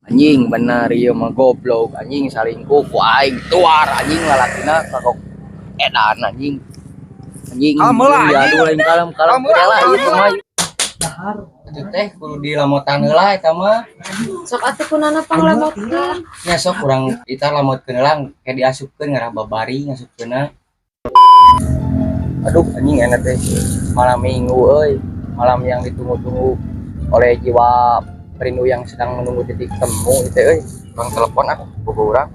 Anjing bener ieu mah goblok anjing salingkuh ku aing tuar anjing lalakina kagok edan anjing. Anjing. Kalem heula, ya anjing. aduh lain kalem kalem Kalem heula, lah ieu kalem mah. Dahar itu teh kudu dilamotan heula eta mah. Sok atuh kunana panglamotkeun. Nya sok kurang kita lamotkeun heula kayak diasupkeun ngarah babari ngasupkeunna. Aduh anjing enak teh malam minggu euy, malam yang ditunggu-tunggu oleh jiwa perindu yang sedang menunggu titik temu itu euy. Bang telepon ah bogo urang.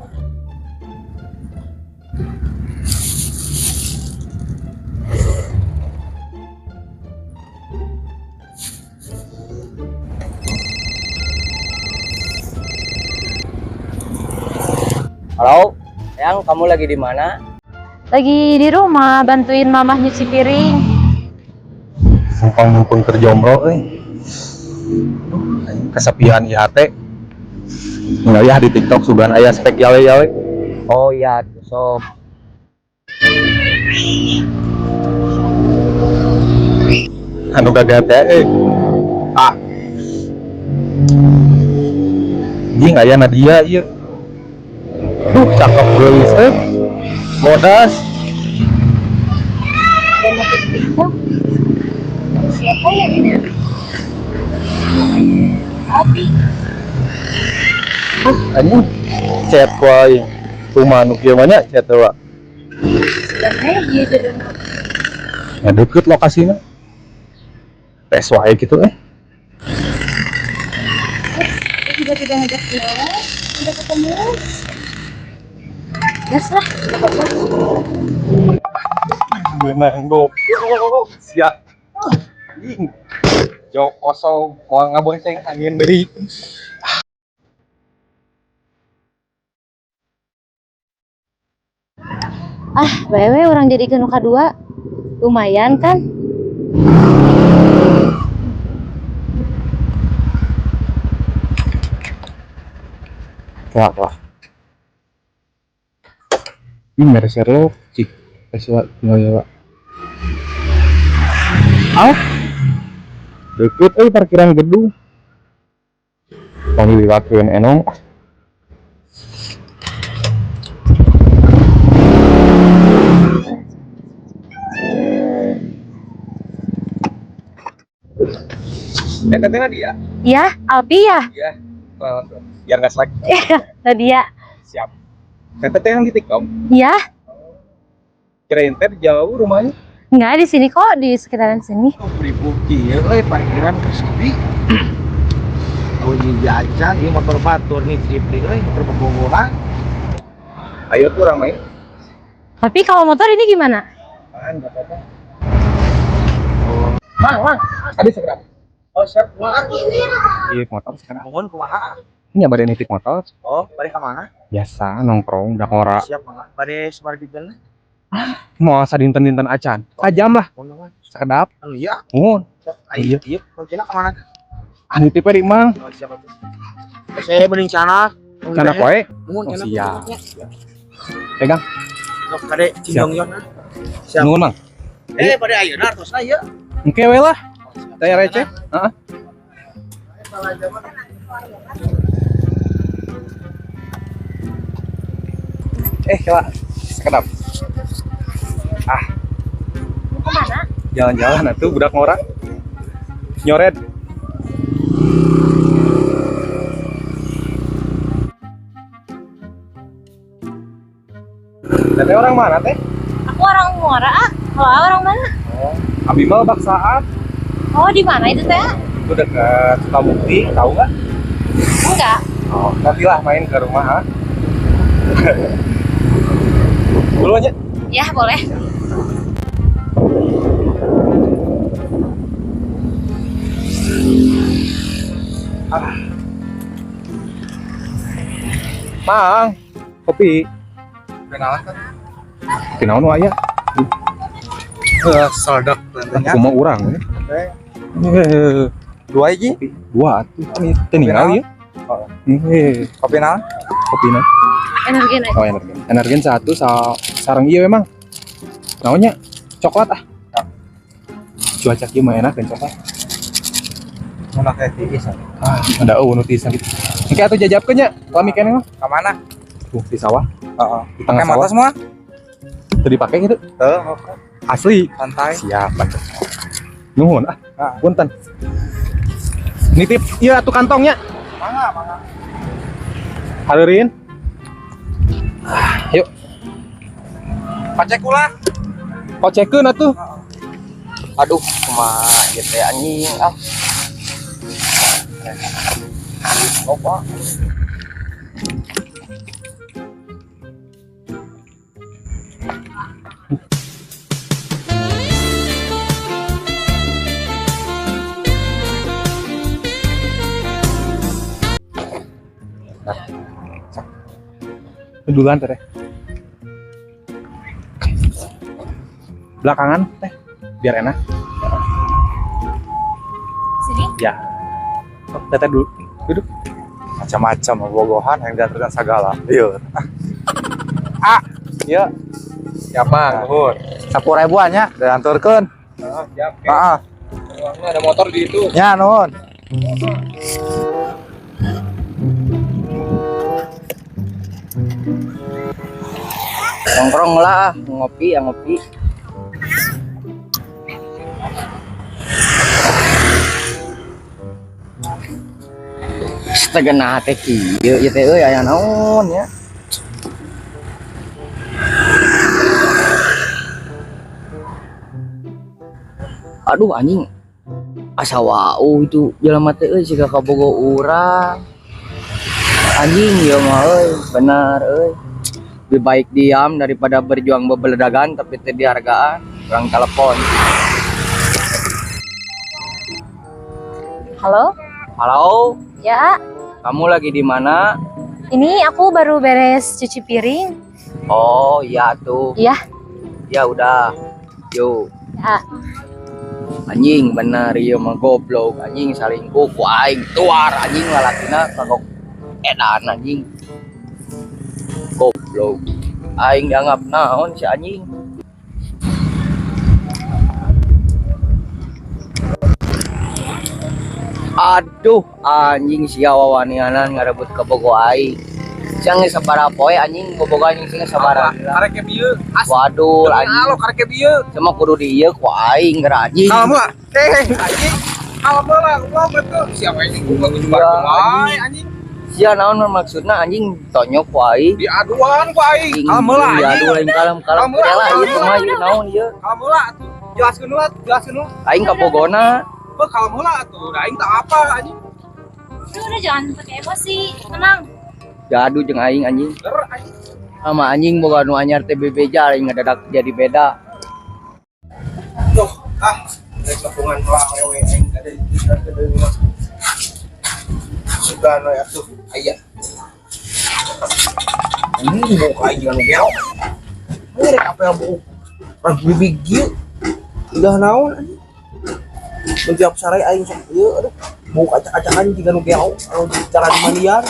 Halo, Yang kamu lagi di mana? Lagi di rumah bantuin mamah nyuci piring. Mumpung-mumpung keur jomblo euy. Duh, anjing kesepian ieu hate. Ningali ya di TikTok sugan aya spek yawe-yawe. Oh iya, sob. Anu gagah teh euy. Ah. Anjing aya Nadia ieu. Duh, cakep geulis euy. Bodas. Siapa ya ini? Abi. Anjing chat ku aing. Kumaha nu kieu mah nya chat heula. Sebenarnya dia jadi Ya deket lokasinya. Tes wae gitu eh. Dia juga tidak ngajak keluar, tidak ketemu. Gas lah. Beunang goblok sia. Anjing. Jok kosong moal ngabonceng angin deui. Ah, wewe orang jadi nu kadua. Lumayan kan? Wah, wah. Ini merek Sherlock, cik. Tes wa tinggal ya, Pak. Ah. Deket euy parkiran gedung. Tong diliwatkeun enong. Teteh Nadia. Ya, Alpi ya? Iya. Biar nggak selek. Nadia. Siap. Teteh yang di TikTok. Ya, Kirain teh jauh rumahnya. enggak di sini kok, di sekitaran sini. Ribu kieu euy parkiran sepi. Oh jajan ieu motor batur nih cipri euy motor bobogohan. Ayo tuh ramai. Tapi kalau motor ini gimana? Apaan enggak apa-apa. Mang, mang. Tadi segera. Oh siap kumaha? Iya, motor sekarang. Mohon kumaha? Ini bade nitip motor. Oh, bade ka mana? Biasa nongkrong udah ngora. Siap mangga. Bade sabaraha dinten? Mau sadinten-dinten acan. Sajam lah. Mohon mah. Sakedap. Anu iya. Mohon. Siap. Ayo, iya. Kuncina ka mana? Ah nitipnya di mang. Oh, siap atuh. Saya mending cana. Cana poe. Mohon Oh, cana. siap. Pegang. Sok bade cindong yon. Siap. Nuhun, Mang. Eh, bade ayeuna artosna ieu. Engke we lah. Saya receh. Heeh. Eh, kela. Sakedap. Ah, Mau kemana? jalan-jalan atuh budak ngora. Nyoret. Teteh orang mana teh? Aku orang Muara, ah. Kalau orang mana? Oh, abi mah Baksaan. Oh, di mana itu teh? Itu dekat Sukamukti, tahu nggak? Enggak. Oh, nantilah main ke rumah, ha? Dulu aja. Ya, boleh. Mang, kopi. Kenalan kan? Kopi naon aya? Seledak Aku mau urang. Eh. Eh, Dua hiji. dua atuh. Ini teh ninggal ya. Eh, Kopi naon? kopi naon? Energen aja. Oh, energen. Energen satu sareng ieu memang. Naonnya? Coklat ah. Cuaca kieu mah enak dan coklat. Mun kayak tiis. Ah, ada eueuh nu tiis gitu. Engke atuh jajabkeun nya, lami keneh mah. Ka mana? Tuh di sawah, Heeh. di tengah Pakai sawah. mata semua? Teu dipake gitu. Tuh, oke. Asli. Santai. Siap atuh. Nuhun ah. Ah. Punten. Nitip ieu atuh kantongnya. Mangga, mangga. Haleurin. Ah, yuk, Pacek ulah. kocekeun atuh. Aduh, kumaha ieu teh anjing ah. Loba. Duluan teh. Belakangan teh, biar enak. Sini. Ya. Sok, teteh dulu. Duduk. Macam-macam bobogohan yang diaturkan segala. Iya. Ah, iya. Siapa? Nuhun. 10 ribuan nya dianturkeun. Siap. Heeh. Ada motor di itu. Ya, nuhun. Nongkrong lah, ngopi ya ngopi. Astaga nah teh kieu ieu teh euy aya naon ya. Aduh anjing. Asa wau itu jelema teh euy siga kabogo urang. Anjing ieu mah euy, bener euy. Lebih baik diam daripada berjuang bebeledagan tapi teu dihargaan. Urang telepon. Halo? Halo, Ya, kamu lagi di mana? ini aku baru beres cuci piring. Oh, iya tuh. Iya. Ya udah. Yuk. Ya. Anjing bener ieu mah goblok anjing salingkuh ku aing tuar anjing lalakina kagok edan anjing. Goblok. Aing dianggap naon si anjing. Aduh, anjing sia wawanianan ngarebut kabogoh aing. Sia geus sabaraha poe anjing bobogoh anjing sing sabaraha. Karek ke bieu. Waduh, anjing. Alo karek ke bieu. Sama kudu di ieu ku aing geura anjing. Kalem lah. Eh, anjing. Kalem lah, goblok betul. Siapa anjing gua Iya, juga kumaha anjing. Sia naon maksudna anjing tonyok ku aing. Diaduan ku aing. Kalem lah Diadu anjing. lain kalem kalem. Kalem lah, Lah ieu kalem kumaha ieu naon ieu? Kalem lah atuh. Jelaskeun heula, jelaskeun heula. Aing kabogona. Heuh, kalem heula atuh. Da aing tak apa anjing. Udah, jangan pakai emosi. Tenang. Diadu jeung aing anjing. Ger anjing. Sama anjing boga nu anyar teh bebeja aing ngadadak jadi beda. Duh, ah, rek nepungan lah awewe aing tadi di deui mah. Sugan we atuh aya. Ini buka aing jeung gelo. Ini rek apel buuk. Rang bibig ieu. Udah naon anjing. Nu tiap sare aing sok ieu aduh. Buuk acak-acakan jiga nu gelo anu cara dimandian.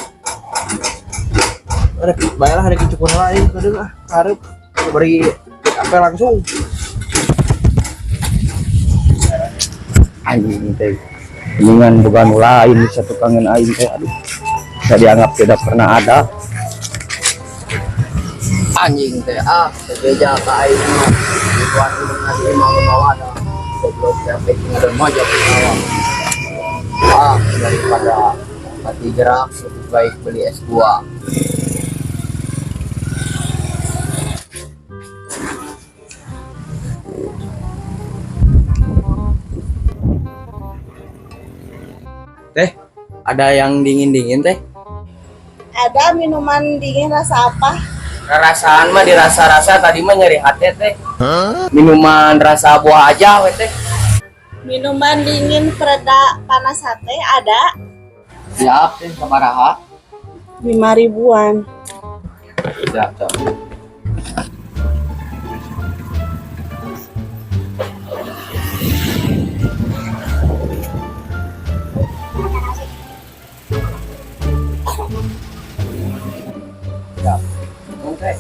Rek bae lah rek cukur heula aing keudeung ah karep bari apel langsung. Anjing teh. Mendingan boga nu lain bisa tukangan aing teh aduh. Bisa dianggap tidak pernah ada. Anjing teh ah bebeja ka aing mah. Tuan indungna di imah bawa ada. Goblok teh ada mah jadi awak. Ah, daripada mati gerak lebih baik beli es buah. Teh, ada yang dingin-dingin teh? Ada minuman dingin rasa apa? Rasaan mah dirasa-rasa tadi mah nyeri hati teh. Minuman rasa buah aja we teh. Minuman dingin pereda panas sate ada. Siap teh sabaraha? 5 ribuan. Siap, siap. Siap. Oke.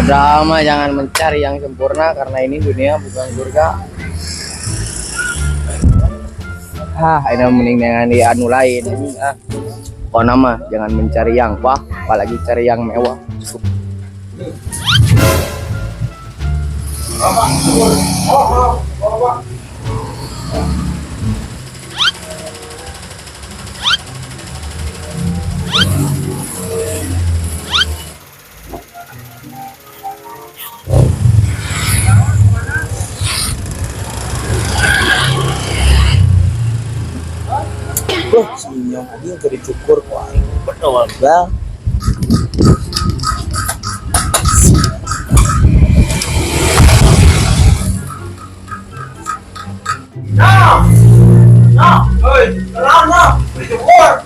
Drama jangan mencari yang sempurna karena ini dunia bukan surga. Hah, ini mending dengan di anu lain anjing ah. Pokoknya mah jangan mencari yang wah, apalagi cari yang mewah. Cukup. Wah, sinyong anjing keur dicukur ku aing. Betul bang.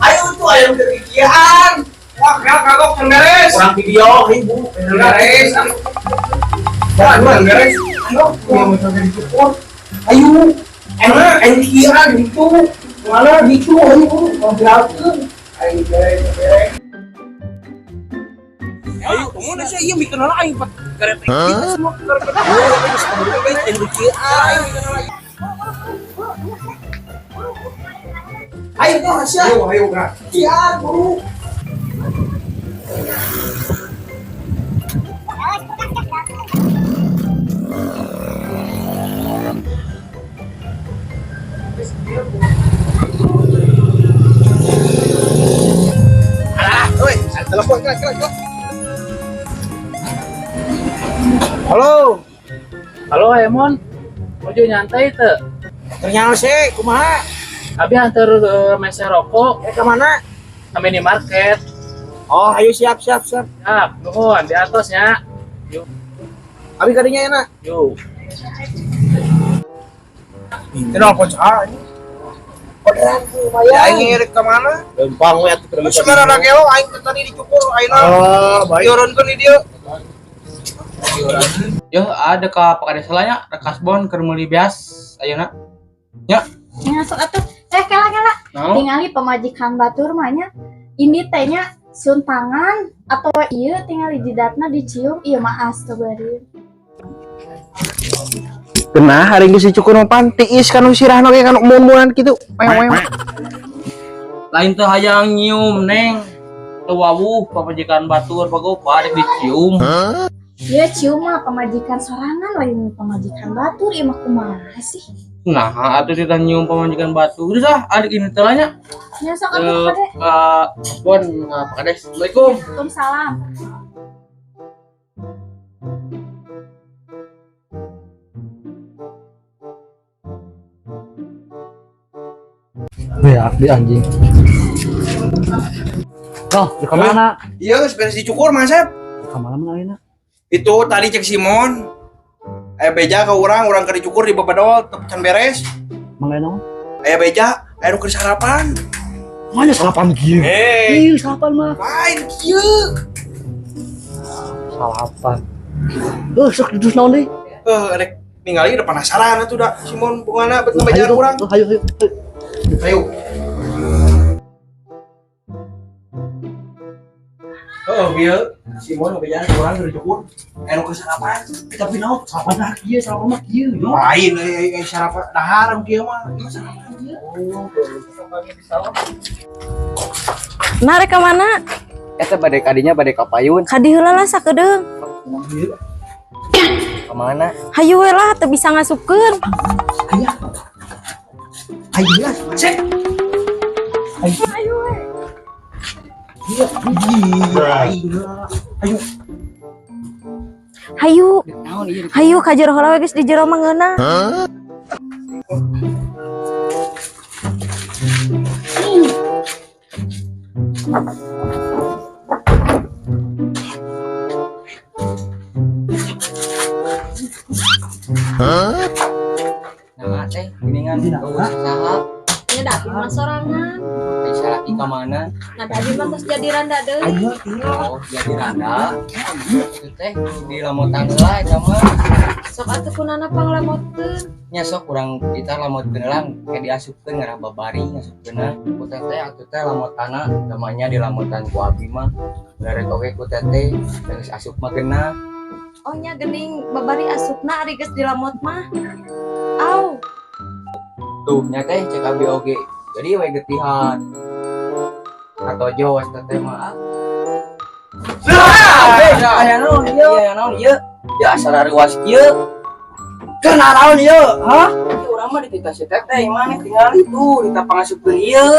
Ayo tuh ayam kegigian. Wah, kagak kagok can beres. Kurang video ribu. Beres. Wah, kurang beres. Ayo, kurang dicukur. Ayo. Emang ayo kian gitu. Mana gitu ayo mau viralkeun. Ayo beres beres. Ayo, kamu sih iya bikin lah aing kereta kita semua kereta. Ayo kian. Ayo dong, ayo, ayo, gerak. Kian, buru. Alah, woi, telepon gerak, gerak, gerak. Halo. Halo Emon, mojo nyantai teu? Ternyata sih, kumaha? Abi antar meser rokok Ke mana? ke minimarket. Oh, ayo siap, siap, siap. Siap, nuhun di atasnya. Yuk, Abi kadinya enak. yuk. Ini nelpon saha ini? Orderan lumayan. Ya aing ngirit ke mana? Gampang we atuh Terus sekarang gelo aing teh tadi dicukur ayeuna. Oh, baik. Diurunkeun di dieu. Yo, ada ke Pak Kades nya, rekas bon keur meuli beas ayeuna. Ya sok atuh. Eh kela kela. Naon? Tingali pamajikan batur mah nya. Ini teh nya cium tangan atau ieu tingali jidatna dicium ieu mah astagfirullahaladzim. Genah hari geus dicukur mah pan tiis kanu sirahna ge kanu mun-munan kitu. Wew. Lain teu hayang nyium, Neng. Teu wawuh pamajikan batur pago arek dicium. Ieu cium mah pamajikan sorangan lain pamajikan batur ieu mah kumaha sih? Nah, atuh kita nyium pamajikan batur. Udah ah, adik ini teh lah nya. Nya sok atuh kade. Ke Bon, Pak Kades. Assalamualaikum. Waalaikumsalam. Ya, abdi anjing. Loh, di mana? Iya geus beres dicukur Mang Sep. Ka mana mana ayeuna? Itu tadi cek Simon. Aya beja ka urang, urang keur dicukur di Babadol teu can beres. Mangga naon? Aya beja, aya nu keur sarapan. Mana salapan kieu? Eh, Ih, salapan mah. lain kieu. Salapan. Sok dudus naon deui? Rek ningali udah penasaran atuh da Simon bungana bet ngebejaan Ayo, urang. ayo, ayo, ayo. Ayo. Oh, bieu Simon ngebejaan urang keur dicukur. Aya nu keur sarapan. Tapi naon salapan mah kieu, salapan mah kieu, yo. Lain euy euy sarapan dahar kieu mah. Ieu sarapan kieu. Nah rek ka mana? Eta bade kadinya bade ka payun. Kadi heula lah sakedeung. Ka mana? Hayu we lah teu bisa ngasupkeun. Ayo lah, sek. Ayo we. Iya, ayo. Hayu, Naon ieu? hayu ka jero heula we geus di jero mah ngeunah. Nah, teh geuningan eueuh saha? Nya da abi mah sorangan. Teh salaki ka mana? Nah da abi mah tos jadi randa deui. Oh, jadi randa. Itu teh di lamotan heula eta mah. Sok atuh kunana panglamotkeun. Nya sok urang kita lamotkeun heula ke diasupkeun ngarah babari ngasupkeunna. Ku teteh atuh teh lamotana namanya di lamotan ku abi mah. Beres oge ku teteh geus asup mah geunah. Oh nya geuning babari asupna ari geus dilamot mah. Au. Tuh nya teh cek abi oge. Jadi we getihan. Atau jos teteh mah. Ah, aya naon ieu? Aya naon ieu? Ya asal ruas kieu. Keur naon ieu? Hah? Ieu urang mah dititah si teteh maneh tinggal itu ditah pangasupkeun ieu.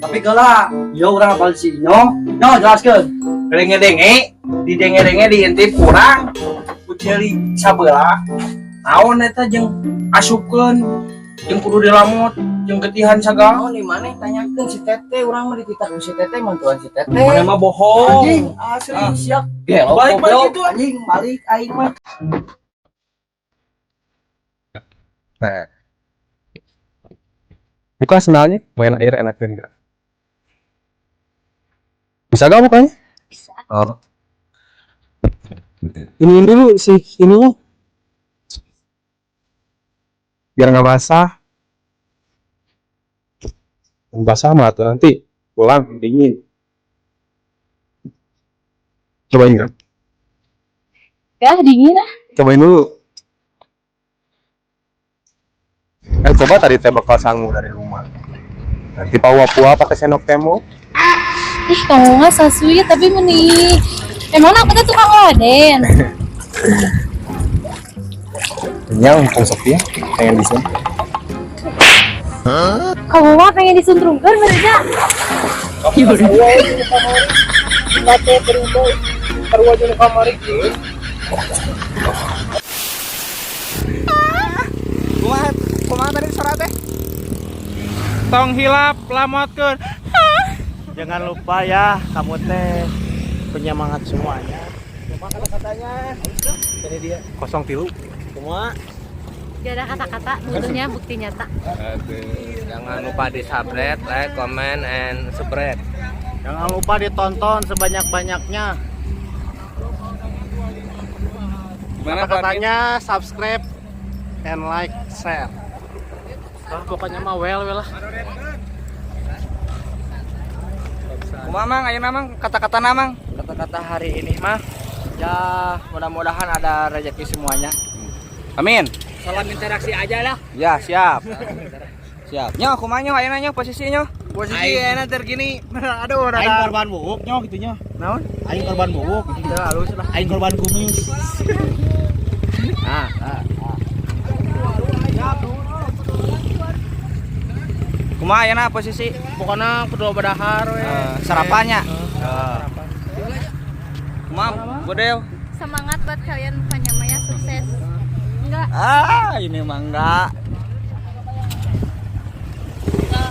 Tapi geula, ieu urang apal si Inyo. Nyo jelaskeun. Denge-denge, didenge-denge diintip kurang. Ku ceuli sabelah. Naon eta jeung asupkeun jeung kudu dilamot jeung getihan sagala. Naon di maneh tanyakeun si teteh urang mah dititah ku si teteh mantuan si teteh. Maneh mah bohong. Anjing, asli Ah. siap. Gelo, Balik, balik goblok. itu. Anjing balik aing mah. Nah. Buka sendalnya, main air enakan enggak? Bisa gak bukanya? Bisa. Oh. Ini dulu sih ininya. Biar nggak basah. Yang basah mah tuh nanti pulang dingin. Cobain nggak? Ya dingin ah. Cobain dulu. Eh coba tadi teh bakal sangu dari rumah. Nanti paua-pua pakai sendok temo. Ih, kamu mah so sweet tapi meni. Emang aku teh tukang laden. Ya, mumpung sepi ya, pengen di sini. Kamu mah pengen disuntrungkeun mereka. Kumaha kumaha tadi suara teh? Tong hilap lamotkeun. Jangan lupa ya, kamu teh penyemangat semuanya. Cuma kata-katanya. Ini dia. 03. Semua. Gak ada kata-kata, butuhnya bukti nyata. Jangan lupa di subscribe, like, comment, and subscribe. Jangan lupa ditonton sebanyak-banyaknya. Gimana Kata-katanya subscribe and like, share. Ah, pokoknya mah well well lah. Kumaha Mang, ayeuna Mang kata-kata Mang. Kata-kata hari ini mah ya mudah-mudahan ada rezeki semuanya. Amin. Salam interaksi aja lah. Ya, siap. Siap. Nyo, kumaha nyo ayeuna nyo posisi nyo? Posisi ayeuna terkini. Aduh, Aing korban buuk nyo gitu nyo. Naon? Aing korban buuk. Halus lah. Aing korban kumis. Ah, ah. Kumaha ayeuna posisi? Pokoknya kedua badahar we. Sarapannya. Kumaha, Bodel? Semangat buat kalian bukannya Maya sukses. Enggak. Ah, ini mah enggak.